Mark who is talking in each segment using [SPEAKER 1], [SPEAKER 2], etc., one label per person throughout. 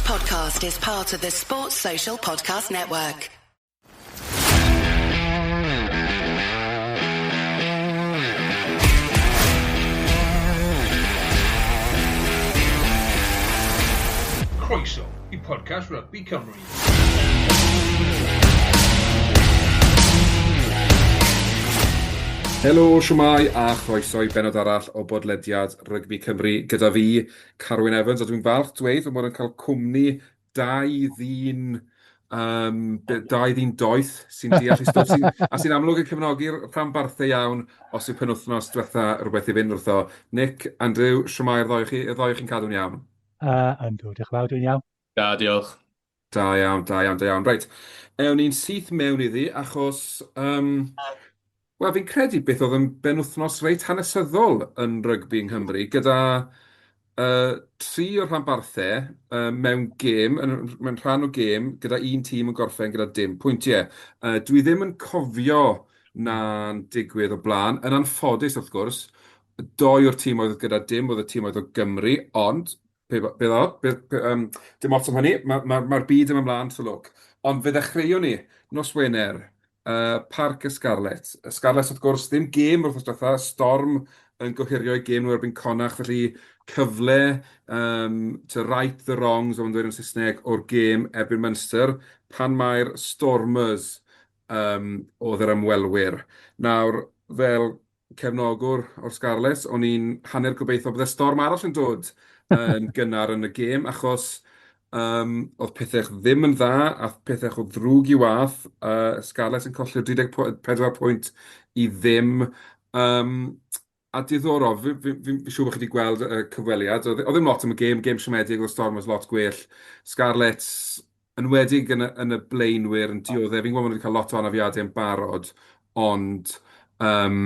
[SPEAKER 1] podcast is part of the Sports Social Podcast Network.
[SPEAKER 2] Croeso i podcast Rugby Cymru.
[SPEAKER 3] Helo, shwmae a chroeso i bennod arall o bodlediad Rygbi Cymru gyda fi, Carwyn Evans, a dwi'n falch dweud fy mod yn cael cwmni dau ddyn, um, dau ddyn doeth sy'n deall ei stwff, sy, a sy'n amlwg yn cefnogi'r rhanbarthau iawn os yw penwythnos diwetha rhywbeth i fynd wrtho. Nick, Andrew, shwmae'r ddou chi, y ddou chi'n cadw'n iawn?
[SPEAKER 4] Uh, yndw, diolch yn fawr, dwi'n iawn.
[SPEAKER 5] Da, diolch.
[SPEAKER 3] Da iawn, da iawn, da iawn. Reit, ewn ni'n syth mewn iddi, achos, um, wel, fi'n credu beth oedd yn benwythnos reit hanesyddol yn rygbi yng Nghymru, gyda uh, tri o'r rhanbarthau uh, mewn gêm, yn, mewn rhan o gêm, gyda un tîm yn gorffen gyda dim pwyntiau. Uh, dwi ddim yn cofio na'n digwydd o blaen. Yn anffodus, wrth gwrs, doi o'r tîm oedd gyda dim oedd y tîm oedd o Gymru, ond Be, be ddo? Be, be, um, dim ots am hynny, mae'r ma, ma, ma byd yn ymlaen, so look. Ond fe ddechreuwn ni nos Wener, uh, Parc y Scarlets. Y Scarlets, wrth gwrs, ddim gêm wrth diwetha, Storm yn gohirio i gêm nhw erbyn Connacht, felly cyfle um, to right the wrongs, o'n dweud yn Saesneg, o'r gêm erbyn Munster, pan mae'r Stormers um, oedd yr ymwelwyr. Nawr, fel cefnogwr o'r Scarlets, o'n i'n hanner gobeithio bydde storm arall yn dod yn gynnar yn y gêm, achos um, oedd pethau ddim yn dda, a pethau o ddrwg i wath. Uh, Scarlets yn colli'r 34 pwynt i ddim. Um, a diddorol, fi'n fi, fi, fi siŵr bod chi wedi gweld y cyfweliad, oedd ddim lot am y gêm, gêm siomedig, oedd Stormers lot gwell. Scarlets, yn wedig yn y, yn y blaenwyr yn dioddef. Fi'n gwybod bod nhw wedi cael lot o anafiadau yn barod, ond um,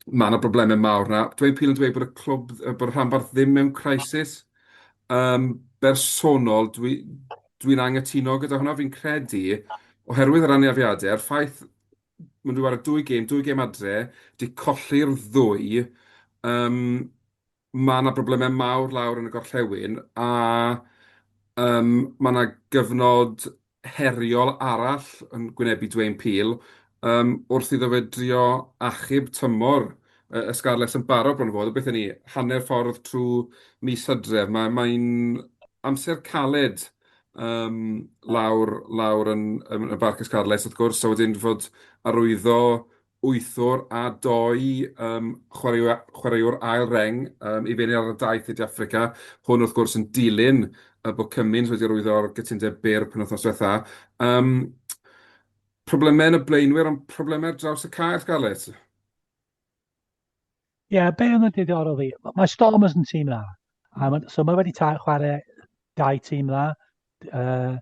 [SPEAKER 3] mae yna broblemau mawr na. Dwayne Peel yn dweud bod y clwb, bod y rhanbarth ddim mewn crisis. Um, bersonol, dwi'n dwi, anghytuno gyda hwnna. Fi'n credu, oherwydd yr anafiadau, a'r ffaith maen nhw ar y dwy gêm, dwy gêm adre, di colli'r ddwy, um, mae 'na broblemau mawr lawr yn y gorllewin a yym mae 'na gyfnod heriol arall yn gwynebu Dwayne Peel yym wrth iddo fe drio achub tymor y y Scarlets yn barod bron o fod. Beth 'y ni, hanner ffordd trwy mis Hydref. Mae mae'n amser caled yym lawr lawr yn yn y Barc y Scarlets wrth gwrs, a wedyn fod arwyddo wythwr a doi um, chwaraewr, chwaraewr ail reng um, i fynd ar y daith i De Affrica. Hwn wrth gwrs yn dilyn y bod Cummins wedi arwyddo'r gytundeb byr penwythnos diwetha. Um, problemau yn y blaenwyr, ond problemau ar draws y cae, Scarlett.
[SPEAKER 4] Ie, yeah, be oedd yn diddorol fi, mae Stormers yn tîm dda. A ma, so mae wedi chwarae dau tîm dda. Uh,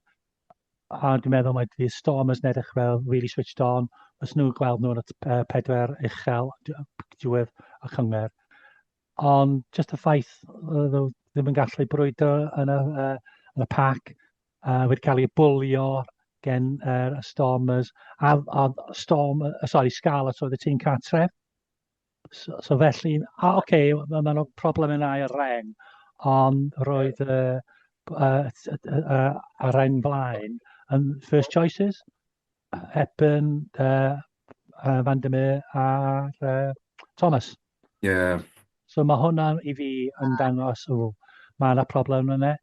[SPEAKER 4] a dwi'n meddwl mae the Stormers yn edrych fel really switched on. Os nhw'n gweld nhw yn y pedwar uchel diwedd y cyngor. Ond just y ffaith nhw ddim yn gallu brwydro yn y, uh, yn y pac, uh, wedi cael ei bwlio gen uh, y Stormers, a, a Storm, uh, sorry, Scarlets oedd y tîm cartref. So, so felly, a oce, okay, mae ma nhw problem yn ail reng, ond roedd y, y, y, y, y reng blaen yn first choices. Hepburn, uh, uh, Van der Meer a uh, Thomas.
[SPEAKER 3] Yeah.
[SPEAKER 4] So mae hwnna i fi yn dangos, o, mae yna problem yna.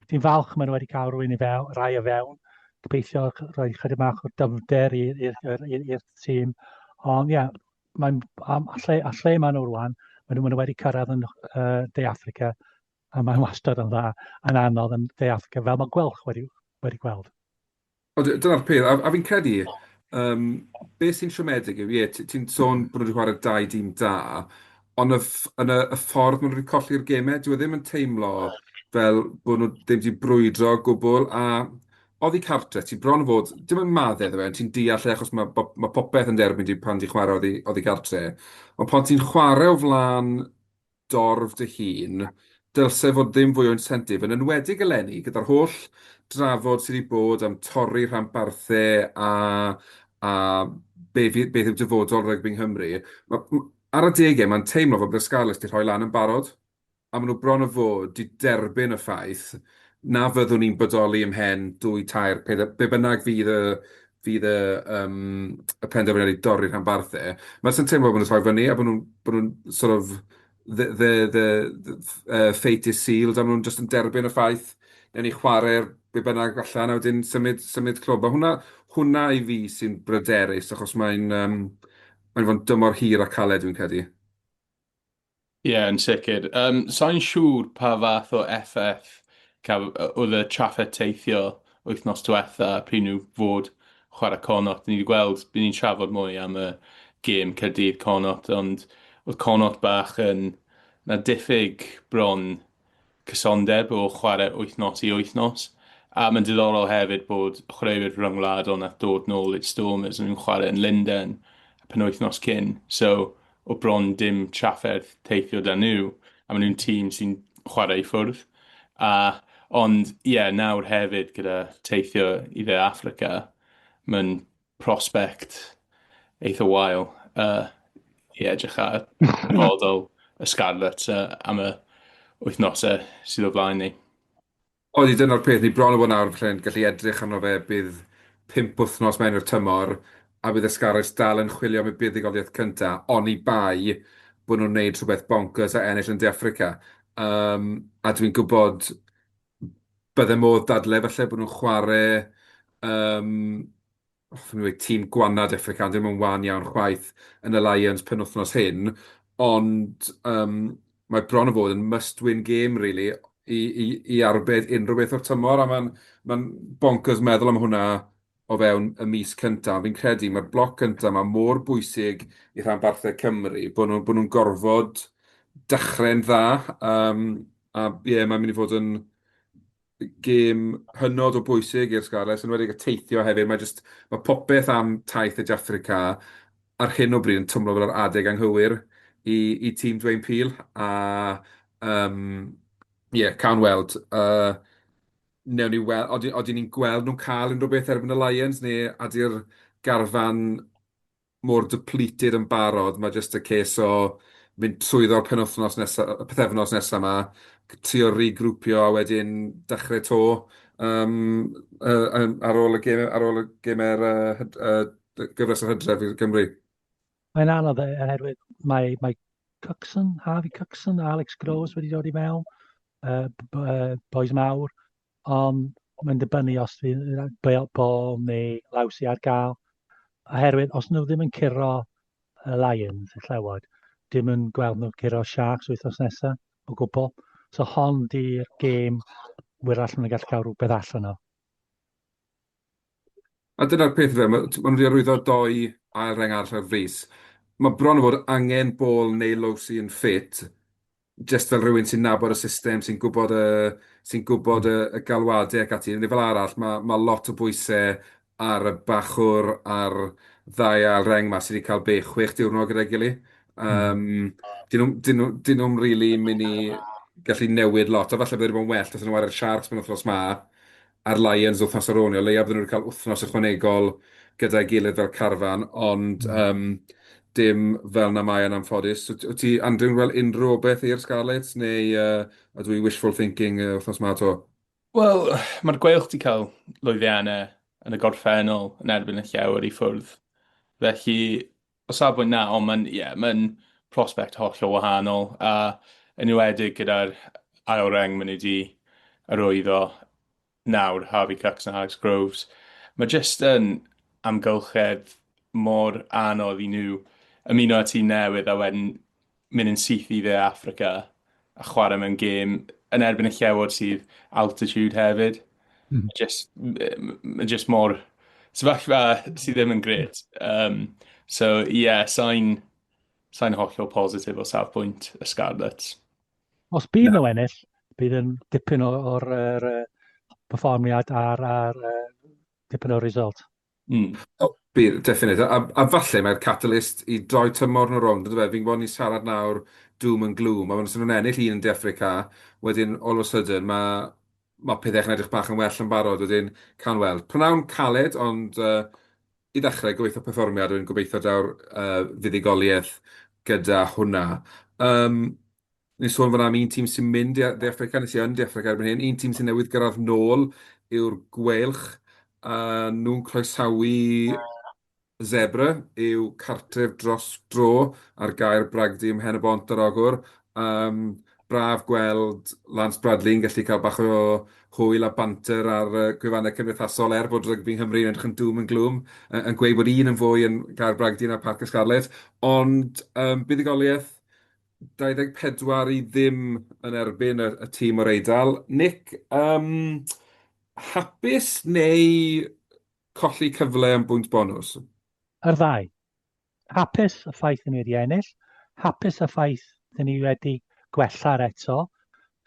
[SPEAKER 4] Fi'n falch maen nhw wedi cael rhywun i fewn, rai o fewn. Gobeithio rhoi chydig bach o dyfnder i'r tîm. Ond ie, yeah, mae'n, a, lle, a lle maen nhw rwan, maen nhw, maen nhw wedi cyrraedd yn uh, De Affrica, a mae'n wastad yn dda, yn anodd yn De Affrica, fel mae Gwelch wedi, wedi gweld.
[SPEAKER 3] O, dyna'r peth, a, a fi'n credu, um, beth sy'n siomedig yw, ie, ti'n sôn bod nhw wedi chwarae dau dîm da, ond y, yn y, y ffordd maen nhw wedi colli'r gemau, dyw e ddim yn teimlo fel bod nhw ddim wedi brwydro o gwbl, a oddi cartre, ti bron o fod, dim yn maddau iddo fe, ti'n deall e, achos mae, mae popeth yn derbyn di pan ti'n chwarae oddi, oddi cartre, ond pan ti'n chwarae o flaen dorf dy hun, dylse fod ddim fwy o insentif, yn enwedig eleni, gyda'r holl drafod sydd wedi bod am torri rhanbarthau a, a be fydd, beth yw dyfodol rygbi yng Nghymru. Ma, ar adegau, mae'n teimlo fel bod y Scarlets wedi rhoi lan yn barod, a maen nhw bron o fod wedi derbyn y ffaith na fyddwn ni'n bodoli ymhen dwy, tair, pedair, be bynnag fydd y fydd y yym y penderfyniad i dorri'r rhanbarthau, mae jyst yn teimlo bod nhw'n troi fyny a bod nhw'n bod nhw'n sort of the the the the fate is sealed a maen nhw'n jyst yn derbyn y ffaith wnawn ni chwarae'r be bynnag allan a wedyn symud symud clwb. A hwnna hwnna i fi sy'n bryderus achos mae'n yym mae'n fod yn dymor hir a caled dwi'n credu.
[SPEAKER 5] Ie, yn sicr. Yym, sa i'n siŵr pa fath o effaith caf- oedd y trafferth teithio wythnos diwetha pryd nhw fod chwarae Connacht. Ni wedi gweld, by' ni'n trafod mwy am y gêm Caerdydd Connacht, ond oedd Connacht bach yn... 'na diffyg bron cysondeb o chwarae wythnos i wythnos. A mae'n diddorol hefyd bod chwaraewyr rhyngwladol wnaeth dod nôl i'r Stormers yn nhw'n chwarae yn Lundain y penwythnos cyn. So, o bron dim trafferth teithio 'da nhw, a maen nhw'n tîm sy'n chwarae i ffwrdd. A, ond ie, nawr hefyd gyda teithio i Dde Affrica, mae'n prospect eitha wael uh, i edrych ar dyfodol y Scarlets uh, am y wythnosau sydd o flaen ni.
[SPEAKER 3] Odi, dyna'r peth, ni bron o fod nawr felly'n gallu edrych arno fe, bydd 5 wythnos mewn i'r tymor a bydd y Scarlets dal yn chwilio am y buddugoliaeth cyntaf, oni bai bod nhw'n gwneud rhywbeth bonkers a ennill yn De Affrica. Um, a dwi'n gwybod bydde modd dadle falle bod nhw'n chwarae um, hoffwn i weud tîm gwanna De Affrica, ond dim yn wan iawn chwaith yn y Lions penwythnos hyn, ond um, mae bron o fod yn must-win game, really, i, i, i arbed unrhyw beth o'r tymor, a mae'n ma bonkers meddwl am hwnna o fewn y mis cyntaf. Fi'n credu mae'r bloc cyntaf 'ma mor bwysig i rhanbarthau Cymru bod nhw bod nhw'n gorfod dechrau'n dda. Um, a ie, yeah, mae'n mynd i fod yn gêm hynod o bwysig i'r Scarlets, yn enwedig y teithio hefyd. Mae jyst, mae popeth am taith y De Affrica ar hyn o bryd yn twmlo fel yr adeg anghywir i, i tîm Dwayne Peel. A um, ie, cawn weld. Uh, newn ni weld, odyn, odyn ni'n gweld nhw'n cael unrhyw beth erbyn y Lions, neu ydy'r garfan mor depleted yn barod, mae jyst y case o mynd trwyddo'r penwythnos nesa, y pythefnos nesa 'ma, trio regrwpio a wedyn dechrau 'to um, uh, ar ôl y gêm, ar ôl y gemau'r uh, uh, gyfres o hydref i'r Gymru.
[SPEAKER 4] Mae'n anodd oherwydd mae, mae Cookson, Harvey Cookson a Alex Groves wedi dod i mewn, uh, boys mawr, ond mae'n dibynnu os fydd Ball neu Lawsi ar gael. Oherwydd os nhw ddim yn curo y Lions, y Llewod, dim yn gweld nhw'n curo Sharks wythnos nesaf o gwbl. So hon di'r gêm wyrach maen nhw'n gallu cael rhywbeth allan o.
[SPEAKER 3] A dyna'r peth fe, maen nhw wedi arwyddo doi ail reng arall ar frys. Mae bron o fod angen Ball neu Lowsey yn ffit jyst fel rhywun sy'n nabod y system, sy'n gwybod y sy'n gwybod y y galwadau ac ati. Neu fel arall, mae ma' lot o bwysau ar y bachwr a'r ddau ail reng 'ma sydd wedi cael be, 6 diwrnod gyda'i gilydd. Um, dyn nhw, dyn nhw, dyn nhw'm rili mynd i gallu newid lot, a falle bydde wedi bod yn well tasen nhw ar y Sharks penwythnos 'ma a'r Lions wythnos ar ôl 'ny, o leia bydden nhw wedi cael wythnos ychwanegol gyda'i gilydd fel carfan, ond um, dim fel 'na mae yn anffodus. Wyt wyt ti, Andrew, yn gweld unrhyw obaith i'r Scarlets, neu uh, ydw i wishful thinking uh, wythnos 'ma 'to?
[SPEAKER 5] Wel, mae'r Gweilch 'di cael lwyddiannau yn y gorffennol yn erbyn y Llew ar ei ffwrdd. Felly, o safbwynt 'na, ond mae'n, ie, mae'n prospect hollol wahanol, a yn enwedig gyda'r ail reng maen nhw wedi arwyddo nawr, Harvey Cookson a Alex Groves. Mae jyst yn amgylchedd mor anodd i nhw ymuno â tîm newydd a wedyn mynd yn syth i Dde Affrica a chwarae mewn gêm yn erbyn y Llewod sydd altitude hefyd. Mm. Just, mae just mor sefyllfa sydd ddim yn grêt. Um, so, ie, yeah, sa'n sa hollol positif o safbwynt y Scarlets.
[SPEAKER 4] Os bydd nhw ennill, bydd yn dipyn o'r or, uh, perfformiad a'r, ar, uh, dipyn o'r result.
[SPEAKER 3] Mm. Oh, bydd, definite. A, a falle mae'r catalyst i droi tymor nhw rownd, yndyfe? Fi'n gwybod ni'n siarad nawr doom and gloom, a os nhw'n ennill un yn De Affrica, wedyn all of a sudden mae mae pethau yn edrych bach yn well yn barod, wedyn cawn weld. Prynawn caled, ond uh, i ddechrau, gobeithio perfformiad, wedyn gobeithio daw'r uh, fuddugoliaeth gyda hwnna. Um, Ni'n sôn fan'na am un tîm sy'n mynd i De Affrica, neu sy yn De Affrica erbyn hyn. Un tîm sy'n newydd gyrraedd nôl yw'r Gweilch, a nhw'n croesawu Zebre i'w cartref dros dro ar gae'r Bragdy ym Mhen-y-bont ar Ogwr. Yym, braf gweld Lance Bradley yn gallu cael bach o hwyl a banter ar y gwefannau cymdeithasol, er bod rygbi yng Nghymru yn edrych yn doom and gloom, yn gweud bod un yn fwy yn Gae'r Bragdy na Parc y Scarlets. Ond yym, buddugoliaeth 24 i ddim yn erbyn y y tîm o'r Eidal. Nick, yym, hapus neu colli cyfle am bwynt bonws?
[SPEAKER 4] Yr ddau. Hapus y ffaith ni wedi ennill, hapus y ffaith dyn ni wedi gwella'r eto.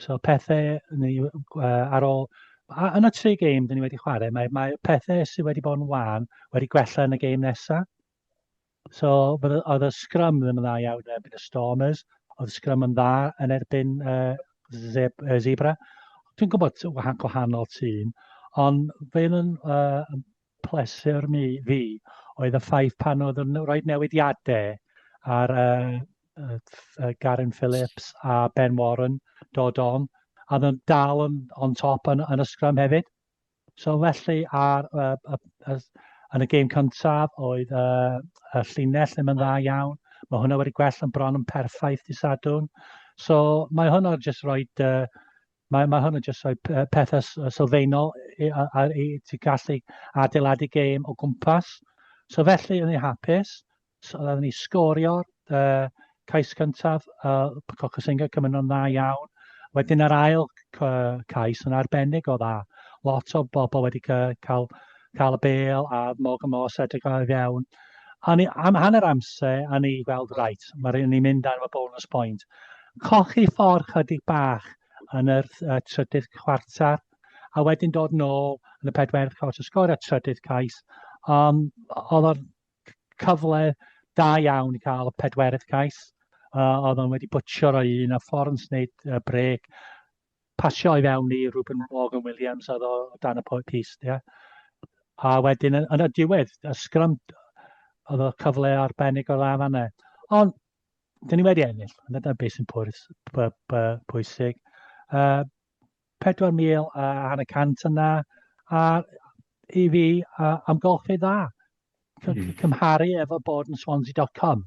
[SPEAKER 4] So pethau ni ar ôl... A, yn y tri gêm dyn ni wedi chwarae, mae, mae pethau sydd wedi bod yn wan wedi gwella yn y gêm nesaf. So oedd y scrum ddim yn dda iawn yn erbyn y Stormers, oedd y scrum yn dda yn erbyn Zeb, Zebra. Dwi'n gwybod gwahanol tîm, ond fe yn uh, pleser mi fi oedd y ffaith pan oedd yn rhoi newidiadau ar uh, uh, Garen Phillips a Ben Warren dod on, a oedd yn dal yn, on top yn, yn y scrum hefyd. So felly ar, uh, uh, uh, yn y gêm cyntaf oedd uh, y llinell ddim yn dda iawn. Mae hwnna wedi gwell yn bron yn perffaith di Sadwrn. So mae hwnna jyst rhoi uh, mae, mae hwnna jyst rhoi pethau sylfaenol i, i, i, i gallu adeiladu gêm o gwmpas. So felly o'n i hapus. So, oedden ni sgorio'r uh, cais cyntaf, uh, Cocosinga cymryd nhw'n dda iawn. Wedyn yr ail cais yn arbennig o dda. Lot o bobl wedi cael, cael y bel a Morgan Morse edrych ar fewn. A ni, am hanner amser, a ni gweld, right, mae ni'n mynd ar y bonus point. Cochi ffordd chydig bach yn yr uh, trydydd chwarter, a wedyn dod nôl yn y pedwerydd chwarter, sgorio trydydd cais. Um, oedd o'r cyfle da iawn i cael y pedwerydd cais. Uh, oedd o'n wedi bwtio roi un a Florence wneud uh, breg. Pasio i fewn i Ruben Morgan Williams oedd o dan y pist, yeah. A wedyn yn, yn y diwedd, y sgrym, oedd o cyfle arbennig o dda fanna. Ond, dyn ni wedi ennill, ond dyna beth sy'n pwysig. Uh, 4,000 a hanner cant yna, a i fi, uh, amgylchu dda. Cymharu efo bod yn Swansea.com.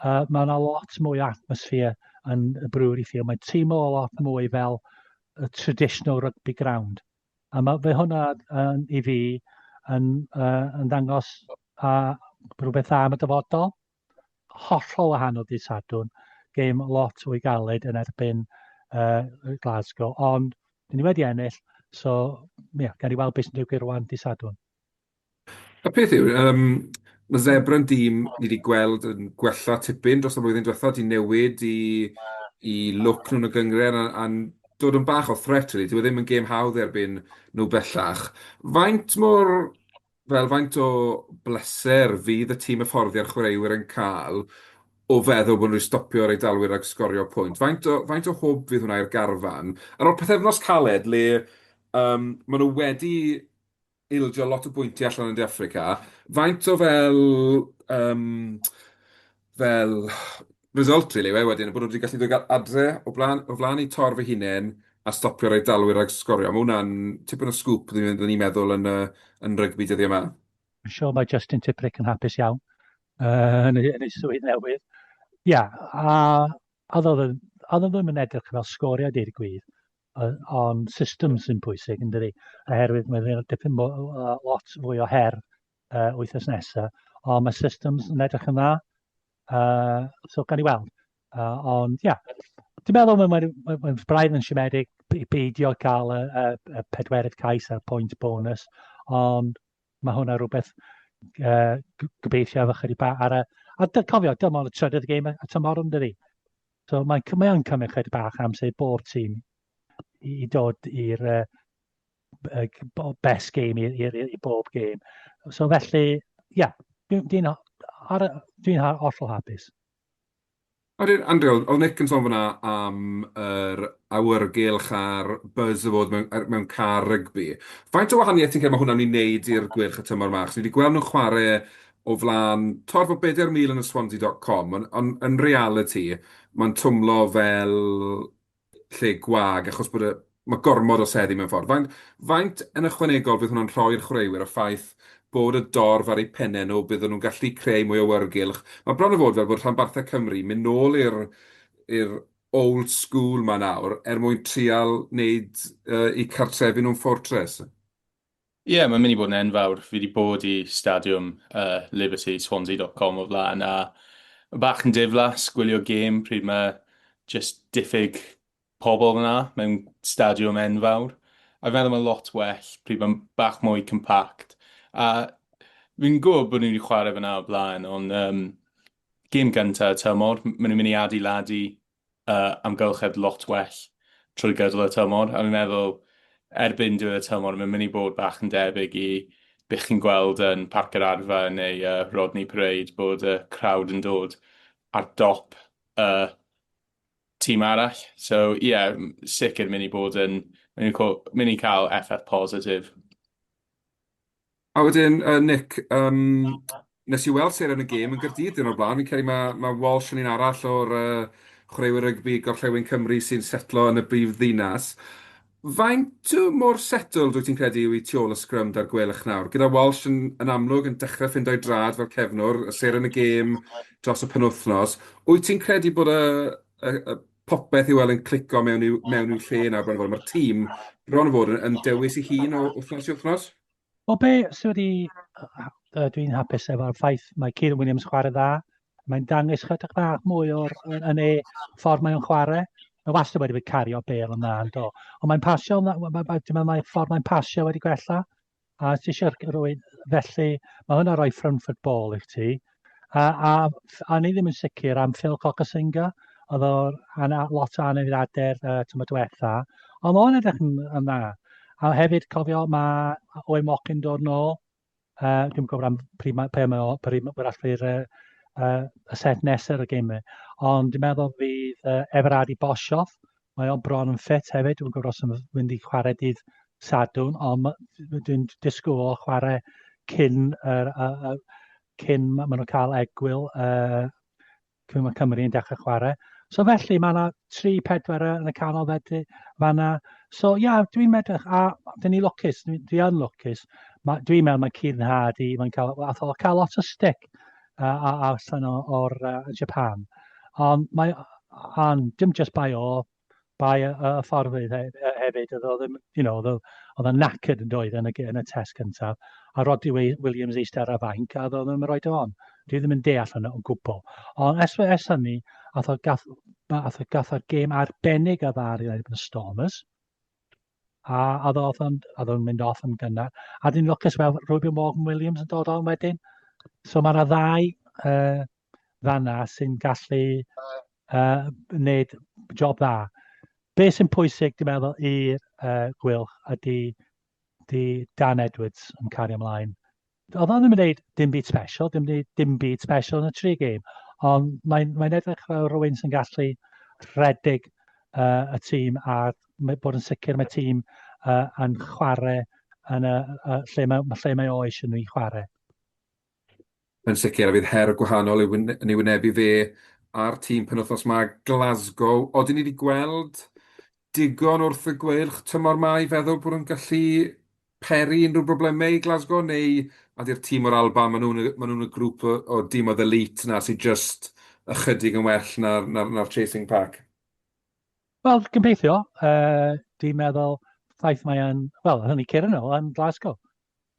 [SPEAKER 4] Uh, mae yna lot mwy o atmosphere yn y Brewery Field. Mae'n teimlo a lot mwy fel y traditional rugby ground. A mae fe hwnna yn, i fi yn, uh, yn dangos uh, rhywbeth dda am y dyfodol. Hollol wahanol dydd Sadwrn. Gêm lot fwy galed yn erbyn uh, Glasgow. Ond, dyn ni wedi ennill, so yeah, gan i weld beth sy'n digwydd rwan dydd Sadwrn.
[SPEAKER 3] Y peth yw, yym, ma' Zebra'n dîm ni 'di gweld yn gwella tipyn dros y flwyddyn diwetha, 'di newid i i look nhw yn y gynghrair a a'n dod yn bach o threat rili. Dyw e ddim yn gêm hawdd erbyn nhw bellach. Faint mor, fel faint o bleser fydd y tîm hyfforddi a'r chwaraewyr yn cael o feddwl bod nhw wedi stopio'r Eidalwyr rhag sgorio pwynt? Faint o faint o hwb fydd hwnna i'r garfan? Ar ôl pythefnos caled le yym maen nhw wedi ildio lot o bwyntiau allan yn De Affrica. Faint o fel, um, fel result really yw e wedyn, bod nhw wedi gallu dod adre o blaen, o flaen eu torf eu hunain a stopio'r Eidalwyr rhag sgorio. Mae hwnna'n tipyn o sgŵp, dyn ni'n meddwl, yn, yn rygbi dyddiau yma.
[SPEAKER 4] Dwi'n siŵr mae Justin Tipuric yn hapus iawn uh, yn, ei, yn ei swydd newydd. Ia, yeah, a oedd oedd ddim yn edrych fel sgorio, deud y gwir. Ond system sy'n pwysig, yn dydi? Oherwydd mae'n dipyn mo, lot fwy o her uh, wythnos nesaf. Ond mae systems yn edrych yn dda. Uh, so gan i weld. Uh, ond ia, yeah. dwi'n meddwl mae'n mae, mae, mae braidd yn siomedig i beidio cael y, y, y pedwerydd cais a'r pwynt bonus, ond mae hwnna rhywbeth uh, gobeithio efo chydig bach ar y... A cofio, dim ond y trydydd gêm y tymor yn dydi? So mae'n mae o'n cymryd chydig bach amser i bob tîm i, i dod i'r uh, best game i, i, i, i bob game. So felly, ia, yeah, dwi'n dwi, dwi, dwi hollol hapus.
[SPEAKER 3] A wedyn, Andrew, oedd Nick yn sôn fan'na am yr awyrgylch a'r buzz o fod mewn, mewn car rygbi. Faint o wahaniaeth ti'n credu mae hwnna'n ei wneud i'r Gweilch y tymor 'ma? Achos ni wedi gweld nhw'n chwarae o flaen torf o 4,000 yn y Swansea.com, ond on, yn realiti, mae'n twmlo fel lle gwag achos bod y, mae gormod o seddi mewn ffordd. Faint, faint yn ychwanegol fydd hwnna'n rhoi'r chwaraewyr y ffaith bod y dorf ar eu pennau nhw, bydden nhw'n gallu creu mwy o wyrgylch. Mae bron o fod fel bod rhanbarthau Cymru mynd nôl i'r i'r old school 'ma nawr er mwyn trial wneud uh, eu cartrefi nhw'n fortress.
[SPEAKER 5] Ie, yeah, mae'n mynd i bod yn enfawr. Fi wedi bod i stadiwm uh, Liberty, Swansea.com o flaen, a bach yn diflas gwylio gêm pryd mae just diffyg pobl fyna mewn stadiwm enfawr. A fi'n meddwl mae'n lot well pryd mae'n bach mwy compact. A fi'n gwybod bod ni wedi chwarae fyna o blaen, ond um, gêm gyntaf y tymor, maen nhw'n mynd i adeiladu uh, amgylchedd lot well trwy gydol y tymor. A fi'n meddwl, erbyn diwedd y tymor, mae'n mynd i bod bach yn debyg i beth chi'n gweld yn Parc yr Arfa neu uh, Rodney Parade, bod y crowd yn dod ar dop y uh, tîm arall. So, ie, yeah, sicr mynd i bod yn, mynd i cael effaith positif.
[SPEAKER 3] A wedyn, uh, Nick, um, nes i weld seren y gêm yn Gyrdydd dyn o'r blaen. Fi'n credu mae, mae Walsh yn un arall o'r uh, chwaraewyr rygbi Gorllewin Cymru sy'n setlo yn y brif ddinas. Faint mor settled wyt ti'n credu yw i tu ôl y sgrym da'r Gweilch nawr? Gyda Walsh yn, yn amlwg yn dechrau ffindo'i drad fel cefnwr, y seren y gêm dros y penwythnos, wyt ti'n credu bod y, y, y popeth i'w weld yn clico mewn i'w, mewn i'w lle nawr bron o fod? Mae'r tîm bron o fod yn, yn dewis ei hun o wythnos i wythnos?
[SPEAKER 4] Wel, be sydd wedi... Dwi'n hapus efo'r ffaith mae Kieran Williams chwarae dda. Mae'n dangos chydig bach mwy o'r yn ei ffordd mae o'n chwarae. Mae wastad wedi bod cario bel yn dda, yn do. Ond mae'n pasio, dwi'n meddwl mae ffordd mae'n pasio wedi gwella. A ti eisiau rhywun, felly mae hwnna'n rhoi front foot ball i chti. A, a, a ni ddim yn sicr am Phil Cocosinga, oedd o'r ana, lot o anafiadau'r uh, tymor diwetha. Ond mae o'n edrych yn, yn dda. A hefyd, cofio, mae Owen Watkin dod nôl. Uh, dwi'n gwybod am pryd mae, pe mae o, pryd mae allu'r uh, uh, y set nesaf y gêm. Ond dwi'n meddwl fydd uh, Everardi Boshoff, mae o'n bron yn ffit hefyd. Dwi'n gwybod os yn mynd i chwarae dydd Sadwrn, ond dwi'n disgwyl o chwarae cyn, yr, uh, uh, cyn maen nhw'n cael egwyl uh, cyn mae Cymru yn dechrau chwarae. So felly mae yna 3-4 yn y canol felly fanna. So ia, yeah, dwi'n medrych, a dyn ni lwcus, dwi, dwi yn lwcus. Ma, dwi'n meddwl mae Kieran Hardy, mae'n cael, ath o cael lot o stick uh, a, allan o'r uh, Japan. Ond mae, ond dim just bai o, bai y, y ffordd hefyd, oedd o ddim, you know, oedd oedd o'n knackered yn doedd yn y, yn y test cyntaf, a Roddy Williams eistedd ar y fainc, a oedd o ddim yn rhoi on. Dwi ddim yn deall hwnna o gwbl. Ond ers, ers hynny, ath o gath, ath o gath o'r gêm arbennig a dda i erbyn y Stormers, a oedd o'n, oedd o'n mynd off yn gynnar. A dyn lwcus weld Ruben Morgan Williams yn dod on wedyn. So mae yna ddau uh, fanna sy'n gallu uh, wneud job dda. Be sy'n pwysig, dwi'n meddwl, i'r uh, Gweilch ydy di Dan Edwards yn cario ymlaen. Oedd o ddim yn gwneud dim byd special, dim, dim byd special yn y tri gêm, ond mae'n mae edrych fel rhywun sy'n gallu rhedeg uh, y tîm a bod yn sicr mae tîm uh, yn chwarae yn y, uh, lle, mae, lle mae o eisiau nhw i chwarae.
[SPEAKER 3] Yn sicr, a fydd her gwahanol yn ei wynebu fe a'r tîm penwythnos 'ma, Glasgow. Odyn ni wedi gweld digon wrth y Gweilch tymor 'ma i feddwl bod nhw'n gallu peri unrhyw broblemau i Glasgow, neu ydy'r tîm o'r Alban, maen nhw'n maen nhw'n y grŵp o, o dîm oedd elite 'na sydd jyst ychydig yn well na'r, na'r, na'r Chasing Pack?
[SPEAKER 4] Wel, gobeithio. Uh, dwi'n meddwl ffaith mae yn, wel, hynny curo nhw yn Glasgow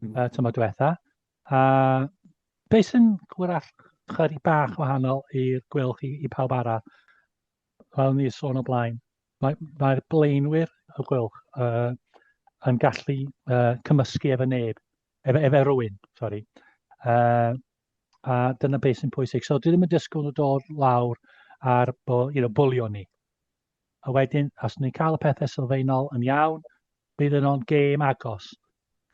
[SPEAKER 4] mm. uh, tymor diwetha. A be sy'n hwyrach chydig bach wahanol i'r Gweilch i, i pawb arall, fel ni sôn o blaen, mae'r mae blaenwyr y Gweilch uh, yn gallu uh, cymysgu efo neb, efo, efo rhywun, sori. Uh, a dyna beth sy'n pwysig. So dwi ddim yn disgwyl nhw dod lawr ar bo, you know, bwlio ni. A wedyn, os ni'n cael y pethau sylfaenol yn iawn, bydd yn o'n gêm agos.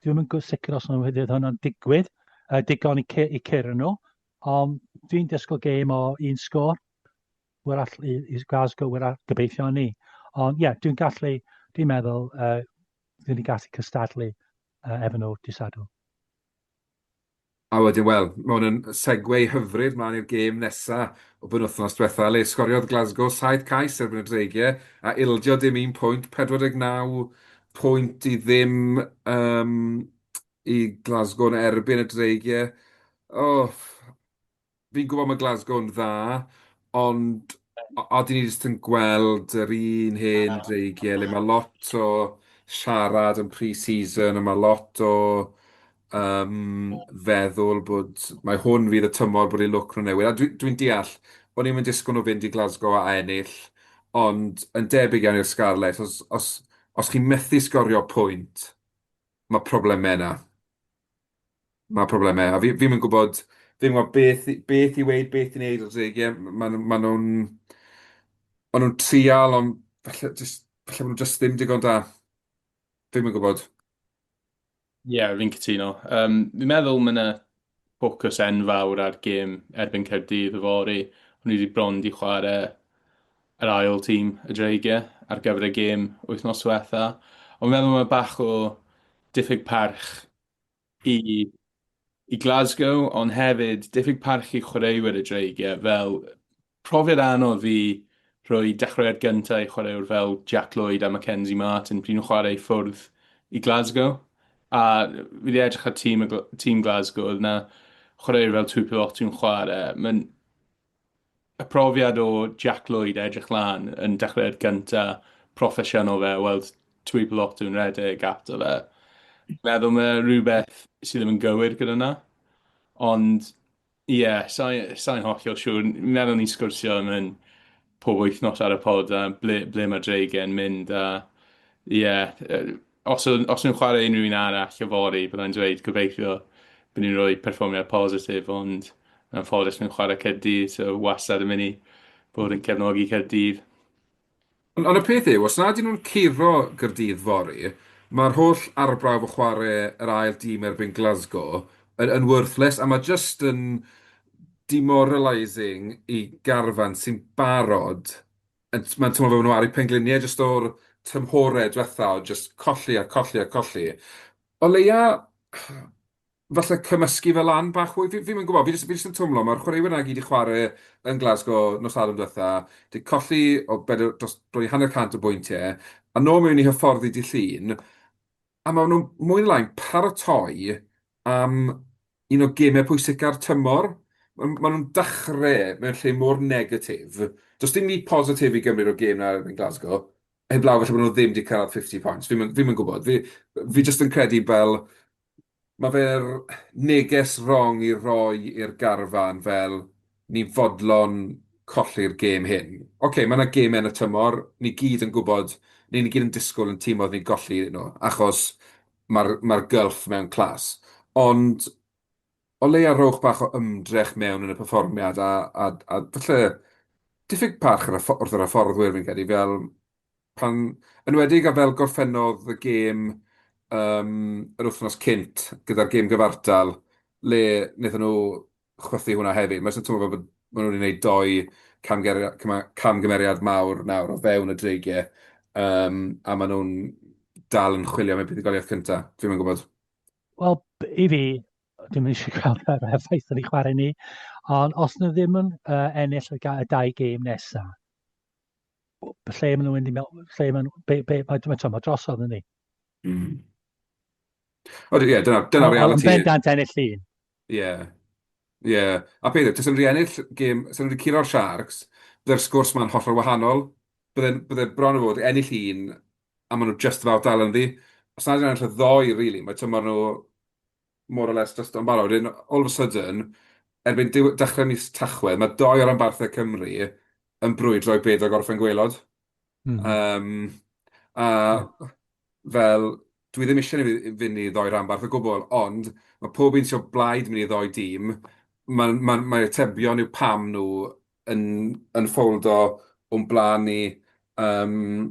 [SPEAKER 4] Dwi'm yn sicr os nhw'n fydd hwnna'n digwydd, uh, digon i, i curo nhw, ond dwi'n disgwyl gêm o un sgôr, wrach i, i Glasgow, wrach gobeithio ni. Ond ie, yeah, dwi'n gallu, dwi'n meddwl, uh, dwi'n gallu cystadlu uh, efo nhw dydd Sadwrn.
[SPEAKER 3] A wedyn, wel, mae hwn yn segue hyfryd mlaen i'r gêm nesa o benwythnos diwetha, le sgoriodd Glasgow 7 cais erbyn y Dreigiau a ildio dim un pwynt, 49 pwynt i ddim um, i Glasgow yn erbyn y Dreigiau. Oh, Fi'n gwybod mae Glasgow yn dda, ond odyn ni jyst yn gweld yr un hen dreigiau le mae lot o siarad yn pre-season a mae lot o um, feddwl bod mae hwn fydd y tymor bod eu lwc nhw'n newid. A dwi'n dwi deall, o'n i'm yn disgwyl nhw fynd i Glasgow a ennill, ond yn debyg iawn i'r Scarlets, os, os, os chi'n methu sgorio pwynt, mae problemau yna. Mae problemau, a fi fi'm yn gwybod fi'm yn gwybod beth beth i weud, beth i wneud o'r dreigiau. Maen nhw maen nhw'n maen nhw'n trial, ond falle jyst falle bod nhw jyst ddim digon da. Fi'm yn gwybod.
[SPEAKER 5] Ie, yeah, fi'n cytuno. Um, fi'n meddwl mae yna ffocws enfawr ar gêm erbyn Caerdydd yfory. O'n i wedi bron di chwarae yr ail tîm, y Dreigiau, ar gyfer y gêm wythnos diwetha. Ond fi'n meddwl mae bach o diffyg parch i i Glasgow, ond hefyd diffyg parch i chwaraewyr y Dreigiau, fel profiad anodd i rhoi dechreuad gyntaf i chwaraewr fel Jack Lloyd a Mackenzie Martin pryd nhw'n chwarae i ffwrdd i Glasgow. A fi wedi edrych ar tîm, tîm Glasgow, oedd yna chwaraewyr fel Tuipulotu'n chwarae. Mae'n y profiad o Jack Lloyd edrych lan yn dechreuad gynta proffesiynol fe, weld Tuipulotu'n rhedeg ato fe. Meddwl mae rhywbeth sydd ddim yn gywir gyda 'na. Ond ie, yeah, sa'n sa hollol siŵr. Meddwl ni'n sgwrsio am hyn pob wythnos ar y pod a ble, ble mae Dreigiau yn mynd a ie, yeah, Os os nhw'n chwarae unrhyw un arall yfory, byddai'n dweud gobeithio bod ni'n rhoi perfformiad positif, ond yn anffodus nhw'n chwarae Caerdydd, so wastad yn mynd i bod yn cefnogi Caerdydd.
[SPEAKER 3] Ond, ond y peth yw, os nad ydyn nhw'n curo Gaerdydd fory, mae'r holl arbrawf o chwarae yr ail dîm erbyn Glasgow yn, yn worthless, a mae jyst yn demoralising i garfan sy'n barod yn, mae'n teimlo fel bod nhw ar eu pengliniau jyst o'r tymhorau diwetha o jyst colli a colli a colli. O leia, falle cymysgu fe lan bach fwy. Fi, fi'm yn gwybod, fi jyst, fi jyst yn twmlo, mae'r chwaraewyr 'na gyd i chwarae yn Glasgow nos Sadwrn diwetha, 'di colli o bedwar, dros bron i hanner cant o bwyntiau, a nôl mewn i hyfforddi dydd Llun, a maen nhw mwy neu lai'n paratoi am un o gemau pwysica'r tymor. Maen nhw'n dechrau mewn lle mor negatif. Does dim byd positif i gymryd o'r gêm 'na erbyn Glasgow, heblaw falle bod nhw ddim 'di cyrraedd 50 points. Fi'm yn fi'm yn gwybod. Fi fi jyst yn credu fel mae fe'r neges wrong i roi i'r garfan fel ni'n fodlon colli'r gêm hyn. Ocê, mae 'na gemau yn y tymor, ni gyd yn gwybod, neu ni gyd yn disgwyl yn tîmoedd ni golli nhw, achos mae'r mae'r gylff mewn class. Ond o leia rhowch bach o ymdrech mewn yn y perfformiad a a a falle diffyg parch ar y ffo- wrth yr hyfforddwyr fi'n credu, fel pan... Yn enwedig a fel gorffennodd y gêm yym yr wythnos cynt gyda'r gêm gyfartal le wnaethon nhw chwythu hwnna hefyd. Mae jyst yn teimlo fel bod maen nhw wedi gwneud dou camgeriad, camgymeriad mawr nawr o fewn y Dreigiau um, a maen nhw'n dal yn chwilio am eu buddugoliaeth cyntaf. Dwi'm yn gwybod.
[SPEAKER 4] Wel, i fi, dwi'n mynd eisiau gweld yr effaith yn ei chwarae ni, ond os nhw ddim yn uh, ennill y, y dau gêm nesaf, lle maen nhw'n mynd i mewn, lle maen nhw, be, be, mae, mae, mae drosodd yn ni.
[SPEAKER 3] Mm. O, ie, dyna, dyna reality.
[SPEAKER 4] Ond bendant ennill un.
[SPEAKER 3] Ie. Ie. A peth yw, tasen nhw 'di ennill gêm... 'Sen nhw 'di curo'r Sharks, bydde'r sgwrs 'ma'n hollol wahanol. Bydde'n bydde bron a bod ennill un, a maen nhw just about dal ynddi. Os nad ydyn nhw'n ennill y ddou rili, mae tymor nhw more or less drosto'n barod. Wedyn, all of a sudden, erbyn diw- dechrau mis Tachwedd, mae dou o ranbarthau Cymru yn brwydro i beidio gorffen gwaelod. Mm. Um, a fel, dwi ddim eisiau ni fynd i ddoi rhanbarth o gwbl, ond mae pob un sy'n o blaid mynd i ddoi dîm, mae ma, mae atebion yw pam nhw yn, yn ffoldo o'n blaen ni, um,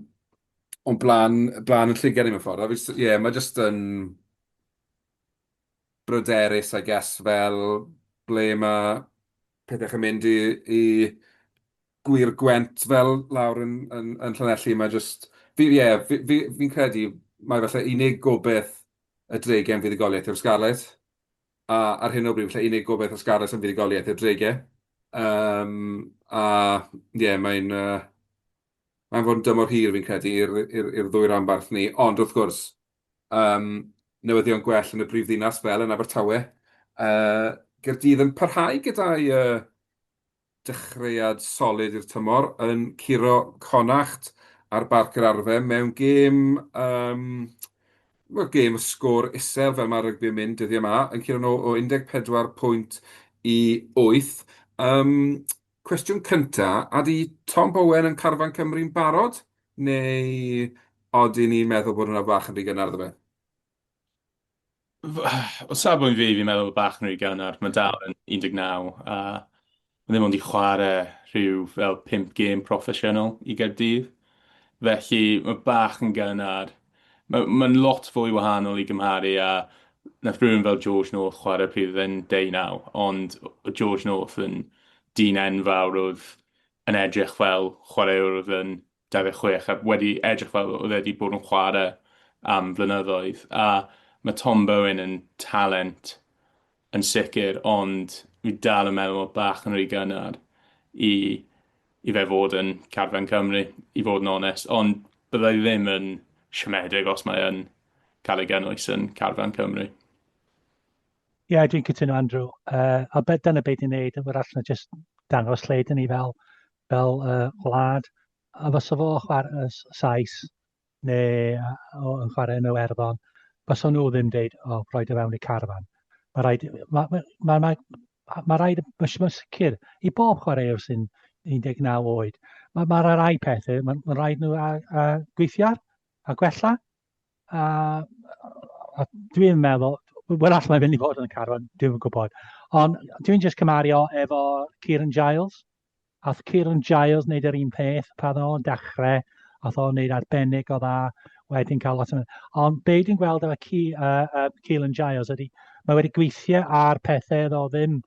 [SPEAKER 3] o'n blaen, blaen yn llygad ni mewn ffordd. A fi, ie, mae jyst yn bryderus, I guess, fel ble mae pethau yn mynd i, i gwir Gwent fel lawr yn yn yn Llanelli. Mae jyst... Fi ie, fi fi fi'n credu mai falle unig gobaith y Dreigiau am fuddugoliaeth yw'r Scarlets. A ar hyn o bryd, falle unig gobaith y Scarlets am fuddugoliaeth yw'r Dreigiau. Yym, a ie, mae'n yy, mae'n fod yn dymor hir fi'n credu i'r i'r i'r ddwy ranbarth ni. Ond wrth gwrs, yym, newyddion gwell yn y brifddinas fel yn Abertawe. Yy, Gaerdydd yn parhau gyda'i yy, dechreuad solid i'r tymor, yn curo Connacht ar Barc yr Arfau mewn gêm, um, wel, gêm sgôr isel fel mae rygbi yn mynd dyddiau yma, yn curo nhw o 14 pwynt i 8. Um, cwestiwn cynta, ydy Tom Bowen yn carfan Cymru'n barod? Neu odyn ni'n meddwl bod hwnna bach yn rhy gynnar iddo fe?
[SPEAKER 5] O safbwynt fi, fi'n meddwl bach yn rhy gynnar. Mae dal yn 19 a mae ddim ond i chwarae rhyw fel 5 gêm proffesiynol i Gaerdydd. Felly mae bach yn gynnar. Mae'n ma lot fwy wahanol i gymharu â nath rhywun fel George North chwarae pryd oedd e'n 19, ond George North yn dyn enfawr oedd yn edrych fel chwaraewr oedd yn 26 a wedi edrych fel oedd e wedi bod yn chwarae am flynyddoedd. A mae Tom Bowen yn talent yn sicr, ond fi dal yn meddwl bod bach yn rhy gynnar i, i fe fod yn carfan Cymru, i fod yn onest. Ond byddai ddim yn siomedig os mae yn cael ei gynnwys yn carfan Cymru.
[SPEAKER 4] Ie, yeah, dwi'n cytuno Andrew. Uh, a be, dyna beth i'n neud, yn allan jyst dangos lle dyn ni fel, fel uh, gwlad. A fysa fo chwarae Sais neu yn chwarae yn Iwerddon, fysa nhw ddim deud, o, oh, rhaid o fewn i carfan. Mae rhaid, mae, mae, mae, mae, mae rhaid, mae sicr, i bob chwaraewr sy'n 19 oed, mae, mae rhai pethau, mae, mae rhaid nhw a, a gweithio ar, a gwella. A, a dwi'n meddwl, wrach mae'n mynd i fod yn y carfan, dwi'n gwybod. Ond dwi'n just cymario efo Kieran Giles. Ath Kieran Giles wneud yr un peth pan o'n dechrau, ath o'n wneud arbennig o dda, wedyn cael lot o... Ond be dwi'n gweld efo Ke, uh, uh, Kieran Giles ydy, mae wedi gweithio ar pethau oedd o ddim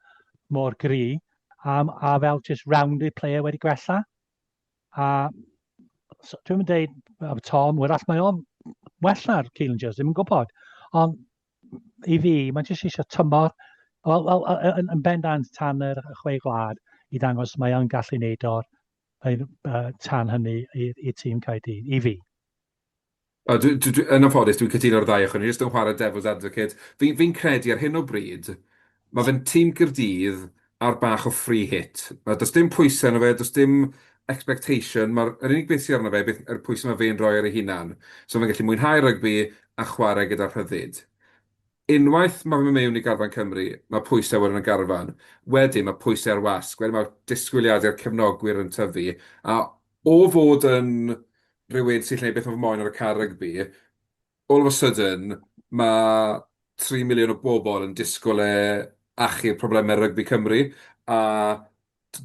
[SPEAKER 4] mor gry, um, a fel just rounded player wedi gwella. A so, dwi'n mynd deud, Tom, wrach mae o'n well na'r Keelan Jones, ddim yn gwybod. Ond i fi, mae'n jyst eisiau tymor, wel, wel, yn, yn bendant tan yr chwe gwlad i ddangos mae o'n gallu neud o'r uh, tan hynny i tîm Caerdydd, i fi.
[SPEAKER 3] O, dwi, dwi, dwi, yn anffodus, dwi'n cytuno'r ddau ochr. Ni jyst yn chwarae devil's advocate. Fi'n fi credu ar hyn o bryd, mae fe'n tîm Caerdydd ar bach o free hit. Mae, does dim pwysau arno fe, does dim expectation. Mae'r yr unig beth sydd arno fe, beth, yr pwysau mae fe'n rhoi ar ei hunan. So mae'n gallu mwynhau rygbi a chwarae gyda rhyddid. Unwaith mae fe'n mynd mewn i garfan Cymru, mae pwysau wedyn y garfan. Wedyn mae pwysau ar wasg, wedyn mae disgwyliadau'r cefnogwyr yn tyfu. A o fod yn rhywun sy'n gwneud beth mae fe moyn ar y car rygbi, all of a sudden mae 3 miliwn o bobl yn disgwyl e achub problemau rygbi Cymru, a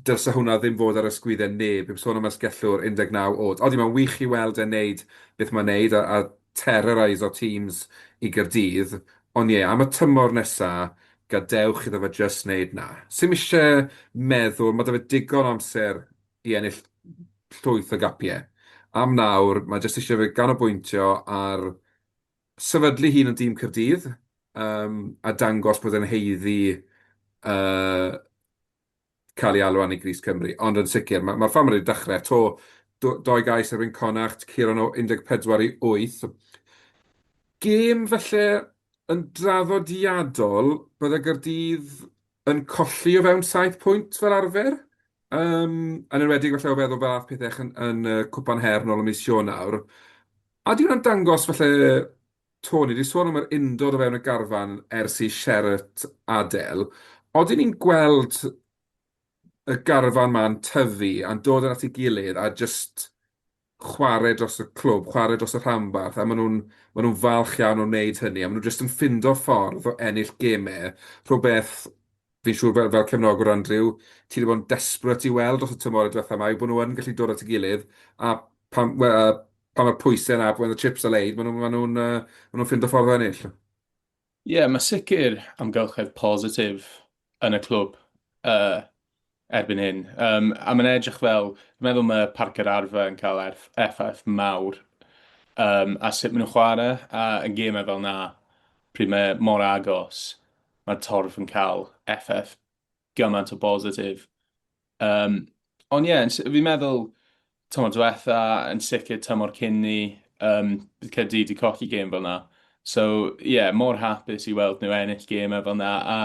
[SPEAKER 3] dylse hwnna ddim fod ar ysgwyddau neb, heb sôn am asgellwr 19 oed. Odi, mae'n wych i weld e'n neud beth mae'n neud a, a terrorise-o teams i Gaerdydd, ond ie, am y tymor nesa, gadewch iddo fe jyst wneud 'na. Sim isie meddwl, ma' 'da fe digon o amser i ennill llwyth o gapiau. Am nawr, mae jyst eisiau fe ganolbwyntio ar sefydlu hun yn dîm Caerdydd um, a dangos bod e'n haeddu uh, cael ei alw an i Gris Cymru. Ond yn sicr, mae'r ma ffordd wedi dechrau, to, doi gais erbyn Connacht, curo nhw 14 i 8. Gêm felly yn draddodiadol, bydde Gaerdydd yn colli o fewn 7 pwynt fel arfer. Um, yn enwedig falle o feddwl fel ath pethau yn, yn uh, Cwpan Her nôl ym mis Ionawr. A di hwnna'n dangos falle, Tony, di sôn am yr undod o fewn y garfan ers i Sherratt adael. Odyn ni'n gweld y garfan ma'n tyfu a'n dod yn at ei gilydd a jyst chwarae dros y clwb, chwarae dros y rhanbarth, a maen nhw'n maen nhw'n falch iawn o wneud hynny, a maen nhw jyst yn ffindo ffordd o ennill gemau, rhywbeth fi'n siŵr fel, fel cefnogwr Andrew, ti wedi bod yn desperate i weld dros y tymor y diwetha yma, yw bod nhw yn gallu dod at ei gilydd, a pan, well, pan mae'r pwysau yna, when the chips are laid, maen nhw'n maen nhw'n uh, maen nhw'n ffindo ffordd o ennill.
[SPEAKER 5] Ie, yeah, mae sicr amgylchedd positif yn y clwb uh, erbyn hyn. Um, a mae'n edrych fel, dwi'n meddwl mae Parc yr Arfer yn cael effaith mawr um, a sut maen nhw'n chwarae, a yn gemau fel na, pryd mae mor agos, mae'r torf yn cael effaith gymaint o bositif. Um, ond ie, yeah, fi'n meddwl tymor diwetha, yn sicr tymor cyn ni, um, bydd Caerdydd wedi colli gêm fel 'na. So ie, yeah, mor hapus i weld nhw ennill gêmau fel 'na. A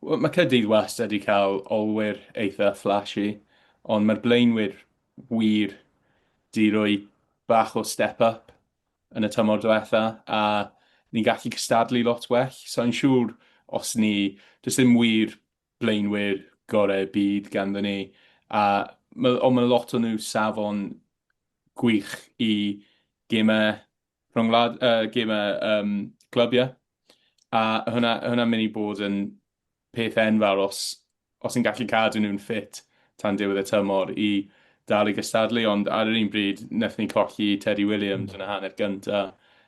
[SPEAKER 5] mae Caerdydd wastad wedi cael olwyr eitha flashy, ond mae'r blaenwyr wir 'di rhoi bach o step up yn y tymor diwetha, a ni'n gallu cystadlu lot well. So i'n siŵr os ni... Does dim wir blaenwyr gorau'r byd ganddo ni, a ma'... ond ma' lot o nhw safon gwych i gemau rhyngwlad-, yy gemau yym clybiau, a hwnna hwnna'n mynd i bod yn peth enfawr os os ni'n gallu cadw nhw'n ffit tan diwedd y tymor i dal i gystadlu. Ond ar yr un bryd, wnaethon ni colli Teddy Williams yn y hanner gynta,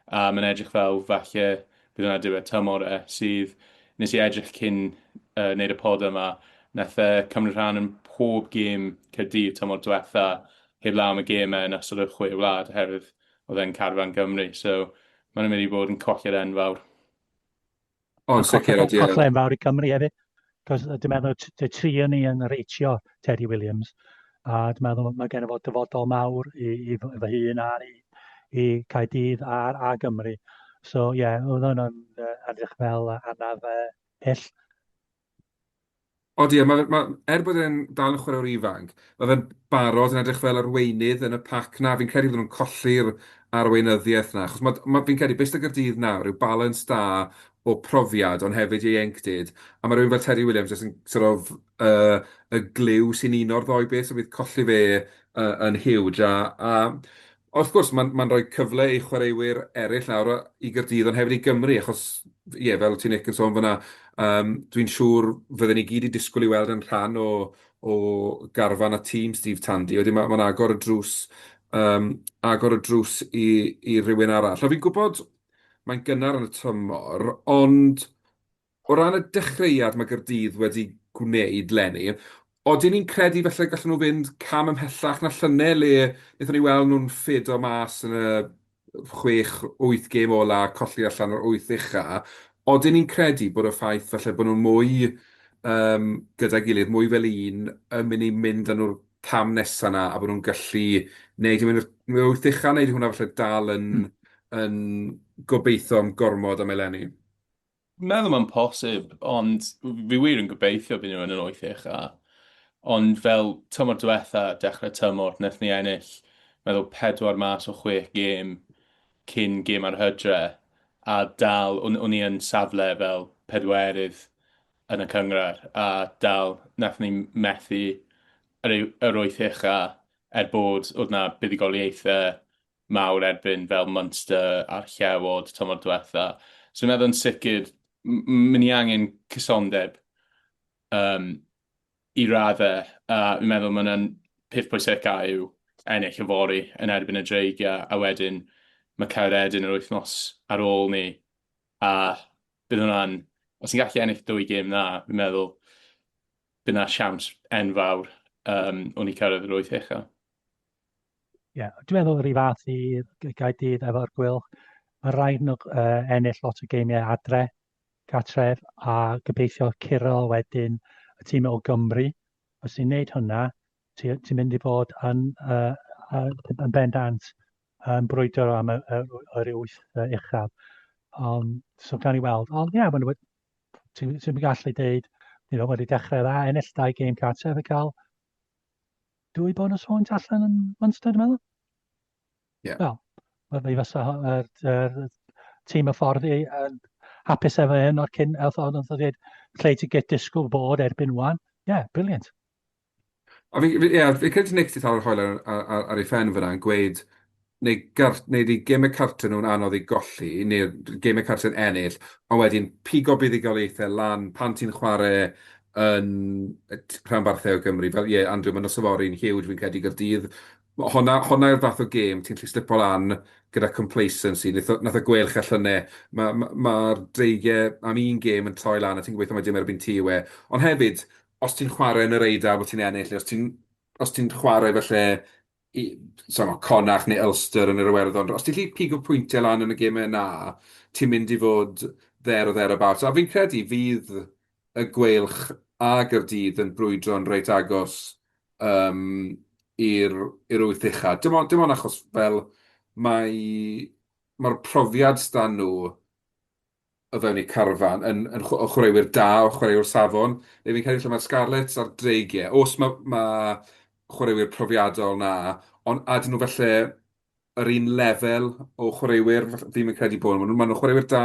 [SPEAKER 5] a mae'n edrych fel falle bydd hwnna diwedd tymor e, sydd... Wnes i edrych cyn yy wneud y pod yma, wnaeth e cymryd rhan yn pob gêm Caerdydd tymor diwetha, heblaw am y gemau yn ystod y Chwe Wlad, oherwydd oedd e'n carfan Gymru. So mae'n mynd i fod yn colled enfawr.
[SPEAKER 3] O, yn sicr,
[SPEAKER 4] ydy. Colled enfawr i Cymru hefyd. Cos dwi'n meddwl y tri yn ni yn reitio Teddy Williams. A dwi'n meddwl mae gen i fod dyfodol mawr i, i fy hun a'r i, i Caerdydd a'r a Gymru. So ie, yeah, oedd hwnna'n uh, edrych fel anaf uh, hyll.
[SPEAKER 3] Odi, a ma' ma'... er bod e'n dal yn chwaraewr ifanc, ma' fe'n barod yn edrych fel arweinydd yn y pac 'na. Fi'n credu bydden nhw'n colli'r arweinyddiaeth 'na, achos ma' ma'... fi'n credu be sy 'da Gaerdydd nawr yw balans da o profiad, ond hefyd ieuenctid, a ma' rywun fel Teddy Williams jyst yn sort of yy y gliw sy'n uno'r ddou beth, so bydd colli fe yy yn huge, a a Wrth gwrs, mae'n mae'n rhoi cyfle i chwaraewyr eraill nawr i Gaerdydd, ond hefyd i Gymru, achos ie, fel ti Nick yn sôn fan'na, yym dwi'n siŵr fydden ni gyd 'di disgwyl i weld yn rhan o o garfan a tîm Steve Tandy. Wedyn ma' mae'n agor y drws yym agor y drws i i rywun arall. A fi'n gwybod mae'n gynnar yn y tymor, ond O ran y dechreuad mae Gaerdydd wedi gwneud 'leni, odyn ni'n credu falle gallen nhw fynd cam ymhellach na llynedd le wnaethon ni weld nhw'n ffedo mas yn y chwech, wyth gêm ola, colli allan o'r wyth ucha. Odyn ni'n credu bod y ffaith falle bod nhw'n mwy yym gyda'i gilydd, mwy fel un, yn mynd i mynd â nhw'r cam nesa 'na a bod nhw'n gallu wneud i mewn i'r wyth ucha, neu ydy hwnna falle dal yn yn gobeithio am gormod am eleni?
[SPEAKER 5] Meddwl mae'n posib, ond fi wir yn gobeithio bydd nhw yn yr wyth ucha. Ond fel tymor diwetha, dechrau tymor, wnaethon ni ennill, meddwl, pedwar mas o chwech gêm cyn gêm ar Hydre, a dal, o'n o'n i yn safle fel pedwerydd yn y cynghrair, a dal wnaethon ni methu yr yr wyth ucha, er bod oedd 'na buddugoliaethau mawr erbyn fel Munster a'r Llewod tymor diwetha. So fi'n meddwl yn sicr m- ni angen cysondeb um, i raddau, a fi'n meddwl mae hwnna'n peth pwysica yw ennill yfory yn erbyn y Dreigiau, a wedyn mae Caeredin yr wythnos ar ôl ni, a bydd hwnna'n, os ti'n gallu ennill dwy gêm na, fi'n meddwl bydd 'na siawns enfawr um, o'n i cyrraedd yr wyth ucha.
[SPEAKER 4] Ie, yeah, dwi'n meddwl yr un fath i Gaerdydd efo'r Gweilch. Mae rhaid nhw uh, ennill lot o geimiau adre, gartref, a gobeithio curo wedyn y tîm o Gymru. Os ti'n neud hwnna, ti'n ti mynd i fod yn, uh, uh, yn bendant yn brwydro am y, y, yr wyth uh, uchaf. Um, so gawn ni weld. Ond ie, yeah, ti'n ti gallu deud, you know, wedi dechrau dda, ennill dau gêm cartref a cael dwy bonus point allan yn Munster, dwi'n meddwl.
[SPEAKER 3] Ie.
[SPEAKER 4] Wel, mi fysa yr, yr tîm y ffordd i yn hapus efo hyn o'r cyn, oedd o'n dweud lle ti'n get disgwyl bod erbyn wan. Ie, yeah, brilliant.
[SPEAKER 3] A fi, fi, yeah, fi credu Nick 'di taro'r hoel ar, ar, ar, ar ei phen fyna yn gweud neu, gar, neu di gemau cartre nhw'n anodd i golli, neu'r gemau cartre'n ennill, ond wedyn pigo buddugoliaethau lan pan ti'n chwarae yn rhanbarthau o Gymru. Fel, ie, Andrew, mae nos yfory'n huge, fi'n credu, i Gaerdydd. Honna, honna yw'r fath o gêm ti'n gallu slipo lan gyda complacency. Wnaeth o, wnaeth y Gweilch a llynedd. Mae'r ma, ma Dreigiau am un gêm yn troi lan a ti'n gobeithio mai dim erbyn ti yw e. Ond hefyd, os ti'n chwarae yn yr Eidal bod ti'n ennill, neu os ti'n os ti'n chwarae falle i, so, Connacht neu Ulster yn yr Iwerddon, os ti'n gallu pigo pwyntiau lan yn y gemau yna, ti'n mynd i fod there or thereabouts. A fi'n credu fydd... y Gweilch a Gaerdydd yn brwydro'n reit agos um, i'r i'r wyth ucha. Dim ond, dim ond achos fel mae mae'r profiad s'da nhw o fewn eu carfan yn, yn o chwaraewyr da, o chwaraewyr safon. Neu fi'n credu lle mae'r Scarlets a'r Dreigiau, os mae, mae chwaraewyr profiadol na, ond a dyn nhw falle yr un lefel o chwaraewyr, fi'm yn credu bod nhw. Maen nhw'n chwaraewyr da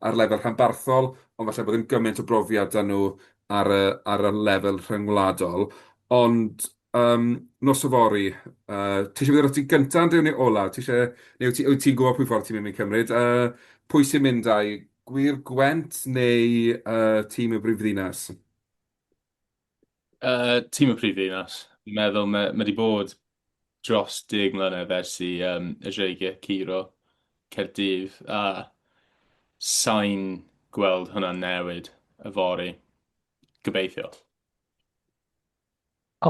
[SPEAKER 3] ar lefel rhanbarthol, ond falle bod ddim gymaint o brofiad 'da nhw ar y, ar y lefel rhyngwladol. Ond um, nos yfory, ti eisiau mynd ar ti gyntaf, Andrew, neu ola? Ti eisiau, neu wyt ti, wyt ti'n gwybod pwy ffordd ti'n mynd i cymryd? Pwy sy'n mynd â'i Gwir Gwent neu tîm y brifddinas?
[SPEAKER 5] Tîm y prifddinas. Fi'n meddwl mae mae 'di bod dros 10 mlynedd ers i yym y Dreigiau curo Caerdydd, a sa i'n gweld hwnna'n newid yfory, gobeithio.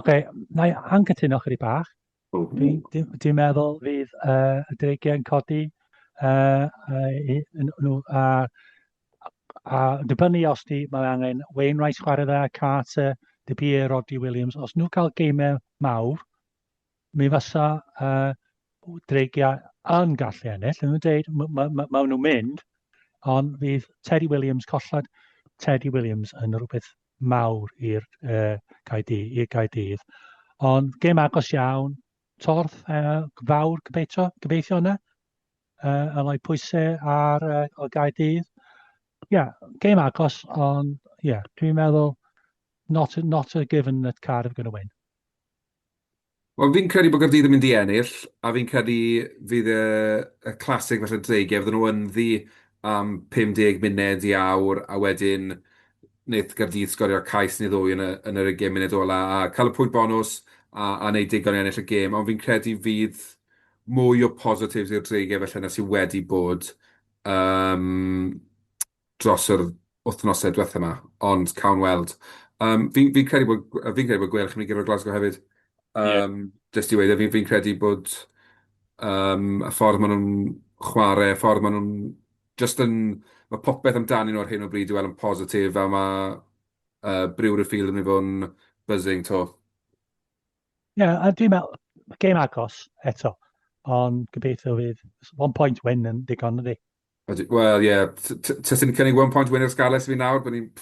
[SPEAKER 4] Oce, wna i anghytuno chydig bach. Dwi'n dwi, dwi meddwl fydd y Dreigiau yn codi nhw a, a dibynnu os di, mae angen Wainwright chwarae dda, Carter, De Beer, Rodri Williams, os nhw cael geimau mawr, mi fysa Dreigiau yn gallu ennill. Yn nhw'n dweud, mae ma, ma, ma nhw'n mynd, ond fydd Teddy Williams, colled Teddy Williams yn rhywbeth mawr i'r uh, Gaerdydd, i'r Gaerdydd. Ond gêm agos iawn, torth fawr gobeithio, gobeithio yna, yn rhoi pwysau ar o Gaerdydd. Ie, yeah, gêm agos, ond ie, yeah, dwi'n meddwl not, not a given that Cardiff are going to win.
[SPEAKER 3] Wel, fi'n credu bod Gaerdydd yn mynd i ennill, a fi'n credu fydd y y classic falle Dreigiau, fydden nhw ynddi am 50 munud i awr, a wedyn wneith Gaerdydd sgorio cais neu ddwy yn y yn yr ugain munud ola, a cael y pwynt bonws a a wneud digon i ennill y gêm. Ond fi'n credu fydd mwy o positives i'r Dreigiau falle na sydd wedi bod yym dros yr wythnosau diwetha 'ma, ond cawn weld. Um, fi'n fi credu bod, fi'n credu bod Gweilch yn mynd i gyrraedd Glasgow hefyd. Um, yeah. Just i weud, fi'n fi credu bod um, y ffordd maen nhw'n chwarae, y ffordd maen nhw'n just yn... Mae popeth amdanyn nhw ar hyn o bryd i weld yn positif, a mae Brewery Field yn mynd i fod yn buzzing to.
[SPEAKER 4] Ie, yeah, a dwi'n meddwl, game agos eto, ond gobeithio fydd one point win yn digon ydy.
[SPEAKER 3] Wel, ie. Tase ti'n cynnig one point win i'r Scarlets i fi nawr, bydd ni'n...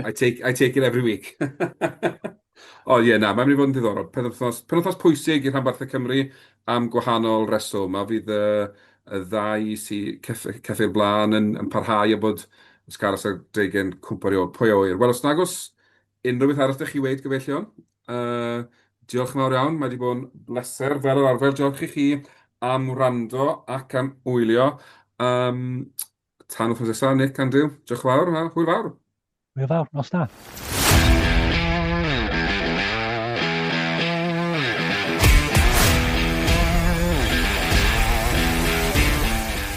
[SPEAKER 3] I take, I take it every week. O ie, na, mae'n mynd i fod yn ddiddorol. Penwythnos, penwythnos pwysig i rhanbarthau Cymru am gwahanol reswm, a fydd y, y ddau sy ceff, ceffyl blaen yn, yn parhau a bod y Scarlets a'r Dreigiau'n cwmpo ar ôl. Pwy a ŵyr? Wel, os nag oes unrhyw beth arall ydych chi weud, gyfeillion, diolch yn fawr iawn, mae wedi bod yn bleser fel yr arfer. Diolch i chi am wrando ac am wylio. Um, tan wythnos nesaf, Nick, Andrew, diolch yn fawr, a hwyl fawr.
[SPEAKER 4] Hwyl fawr, nos da.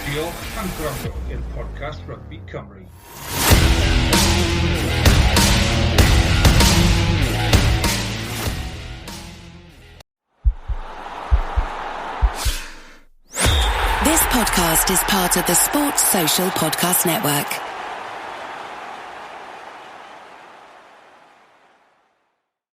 [SPEAKER 2] Diolch am gwrando i'r podcast Rygbi Cymru.
[SPEAKER 1] This podcast is part of the Sports Social Podcast Network.